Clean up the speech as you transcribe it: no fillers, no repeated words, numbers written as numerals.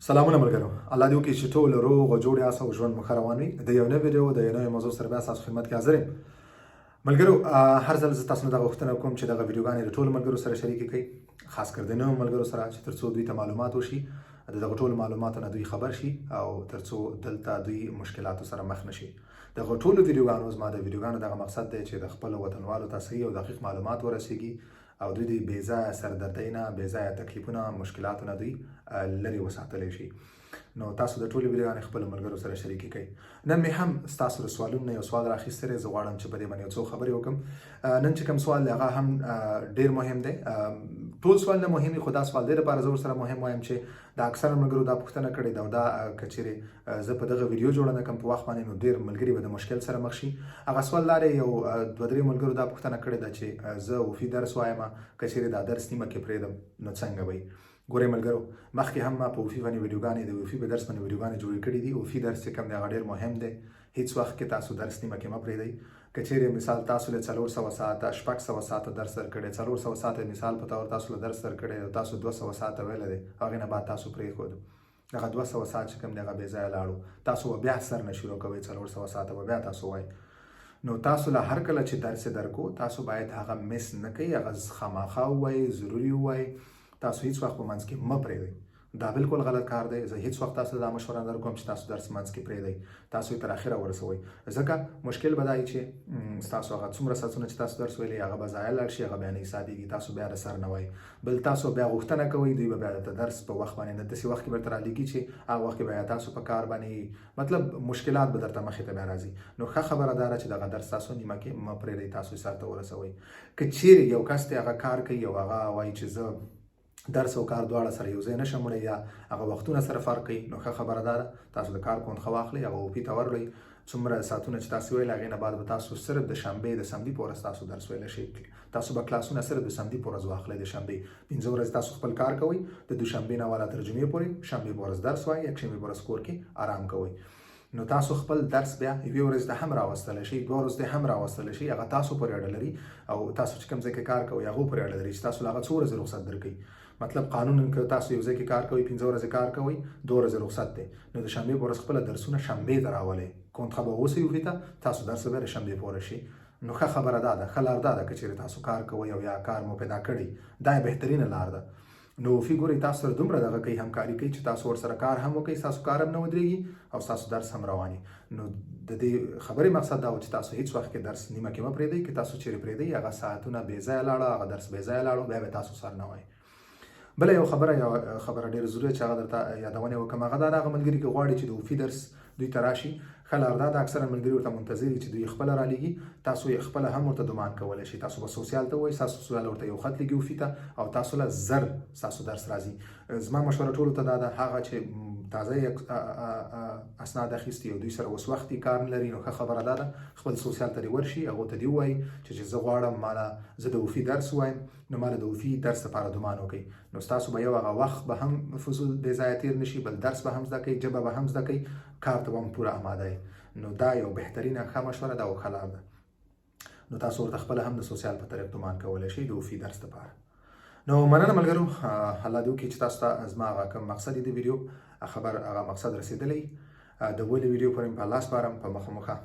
سلامونه ملګرو، الله دې وکړي چې ټول روغ او جوړ یاست او ژوند مو ښه روان وي. د یو نوي ویډیو د یو نوي موضوع سره بیا ستاسو خدمت کې حاضر یم. ملګرو، هر ځل زه تاسو نه دغه غوښتنه کوم چې دغه ویډیوګانې د ټولو ملګرو سره شریکې کړئ، خاص کر د نوو ملګرو سره، چې ترڅو دوی ته معلومات وشي، د دغه ټولو معلوماتو نه دوی خبر شي او ترڅو دلته دوی مشکلاتو سره مخ نشي. دغه ټولو ویډیوګانو، زما د ویډیوګانو دغه مقصد دی چې د خپل وطنوالو ته صحیح او دقیق معلومات ورسیږي او دوی د بې ځایه سردردۍ نه، بې ځایه تکلیفونه، مشکلاتو نه دوی لرې وساتلی شي. نو تاسو د ټولو ویډیوګانې خپلو ملګرو سره شریکې کړئ. نن مې هم ستاسو د سوالونو نه یو سوال راخیستی دی. زه غواړم چې په دې باندې یو څو خبرې وکړم. نن چې کوم سوال دی، هغه هم ډیر مهم دی. ټول سوال نه مهم، خو دا سوال دې لپاره زه ورسره مهم وایم چې دا اکثره ملګرو دا پوښتنه کړې ده او دا که چیرې زه په دغه ویډیو جوړه نه کړم په وخت باندې، نو ډیر ملګري به د مشکل سره مخ شي. هغه سوال دا دی، یو دوه درې ملګرو دا پوښتنه کړې ده چې زه اوفي درس وایم، که چیرې دا درس نیمه کې پرېږدم نو څنګه به وي؟ ګورئ ملګرو، مخکې هم ما په اوفي باندې ویډیوګانې، د اوفي په درس باندې ویډیوګانې جوړې کړې دي. اوفي درس چې کوم دی، هغه ډیر مهم دی. هیڅ وخت کې تاسو درس نیمه کې مه پرېږدئ. که چیرې مثال تاسو له 400 ساعته، 600 ساعته درس درکړی، 400 ساعته مثال په تور تاسو له درس درکړی او تاسو 200 ساعته ویلی دی، هغې نه بعد تاسو پرېښود، دغه 200 ساعت چې کوم دی، هغه بې ځایه لاړو. تاسو به بیا سر نه شروع کوئ، 400 ساعته به بیا تاسو وایئ. نو تاسو له هر کله چې درس درکو، تاسو باید هغه miss نه کوئ، هغه خامخا ووایئ، ضروري ووایئ. تاسو هیڅ وخت په منځ کې مه پرېږدئ. دا بالکل غلط کار دی. زه هیڅ وخت تاسو ته دا مشوره نه درکوم چې تاسو درس منځ کې پرېږدئ. تاسو یې تر اخره ورسوئ، ځکه مشکل به دا وي چې ستاسو هغه څومره ساعتونه چې تاسو درس ویلی، هغه به ضایع لاړ شي، هغه بیا نه حسابېږي، تاسو بیا د سر نه وایئ. بل تاسو بیا غوښتنه کوئ، دوی به بیا درته درس په وخت باندې نه، داسې وخت کې به درته رالیږي چې هغه وخت کې بیا تاسو په کار باندې، مطلب مشکلات به درته مخې ته بیا راځي. نو ښه خبره دا ده چې دغه درس تاسو نیمه کې مه پرېږدئ، تاسو یې سر ته ورسوئ. که چیرې یو کس دی، هغه کار کوي او هغه وایي چې زه درس او کار دواړه سره یو ځای نشم وړی یا هغه وختونه سره فرق کوي، نو ښه خبره دا ده تاسو د کار کونخه واخلئ، هغه اوپي ته ورلئ. څومره ساعتونه چې تاسو ویل، هغې نه بعد به تاسو صرف د شنبې د samedi په ورځ تاسو درس ویلی شئ. تاسو به کلاسونه صرف د samedi په ورځ واخلئ. د شنبې 5 ورځې تاسو خپل کار کوئ، د دوشنبې نه والا تر جمعې پورې، شنبې په ورځ درس وایئ، یکشنبې په ورځ کور کې آرام کوئ. نو تاسو خپل درس بیا یوې ورځې ته هم راوستلی شئ، 2 ورځې ته هم راوستلی شئ. هغه تاسو پورې اړه لري او تاسو چې کوم ځای کې کار کوئ، هغو پورې اړه لري چې تاسو له هغه څو ورځې رخصت درکوي. مطلب قانون که تاسو یو ځای کې کار کوئ، 5 ورځې کار کوئ، 2 ورځې رخصت دی، نو د شنبې په ورځ خپله درسونه شنبې ته راولئ. کنترا به اوسئ اوفي ته، تاسو درس به د شنبې په ورځ شي. نو ښه خبره دا ده، ښه لار دا ده، که چیرې تاسو کار کوئ او یا کار مو پیدا کړی، دا بهترینه لار ده. نو اوفي ګورئ تاسو سره دومره دغه کوي، همکاري کوي چې تاسو ورسره کار هم وکړئ، تاسو کار هم نه ودرېږي او تاسو درس هم رواني. نو د دې خبرې مقصد دا و چې تاسو هیڅ وخت کې درس نیمه کې مه پرېږدئ. که تاسو چیرې پرېږدئ، هغه ساعتونه بې ځایه لاړه، هغه درس بې ځایه لاړو، بیا به تاسو سر نه وایئ. بله یو خبره ډېره ضروري چې هغه درته یادونه وکړم، هغه دا، هغه ملګري که غواړي چې د اوفي درس دوی ته راشي، ښه لار دا ده. اکثره ملګري ورته منتظر دي چې دوی خپله رالیږي. تاسو یې خپله هم ورته demande کولی شئ. تاسو به social ته ووایئ، تاسو social ورته یو خط لیږي اوفي ته او تاسو له زر ستاسو درس راځي. زما مشوره ټولو ته دا ده، هغه چې تازه یې اسناد اخیستي او دوی سره اوس وخت کار نه لري، نو ښه خبره دا ده خپل social ته دې ورشي، هغو ته دې ووایي چې زه غواړم ماله زه د اوفي درس ووایم، نو ماله د اوفي درس لپاره demande وکړئ. نو ستاسو به یو هغه وخت به هم فضول بې ځایه تیر نشي، بل درس به هم زده کوئ، ژبه به هم زده کوئ، کار ته به هم پوره آماده یئ. نو دا یو بهترینه ښه مشوره ده او ښه لار ده. نو تاسو ورته خپله هم د social په طریق demande کولی شئ د اوفي درس لپاره. نو مننه ملګرو، الله دې وکړي چې تاسو ته زما هغه کوم مقصد د ویډیو خبر، هغه مقصد رسېدلی. د بلې ویډیو پورې په الله سپارم. په مخه مخه.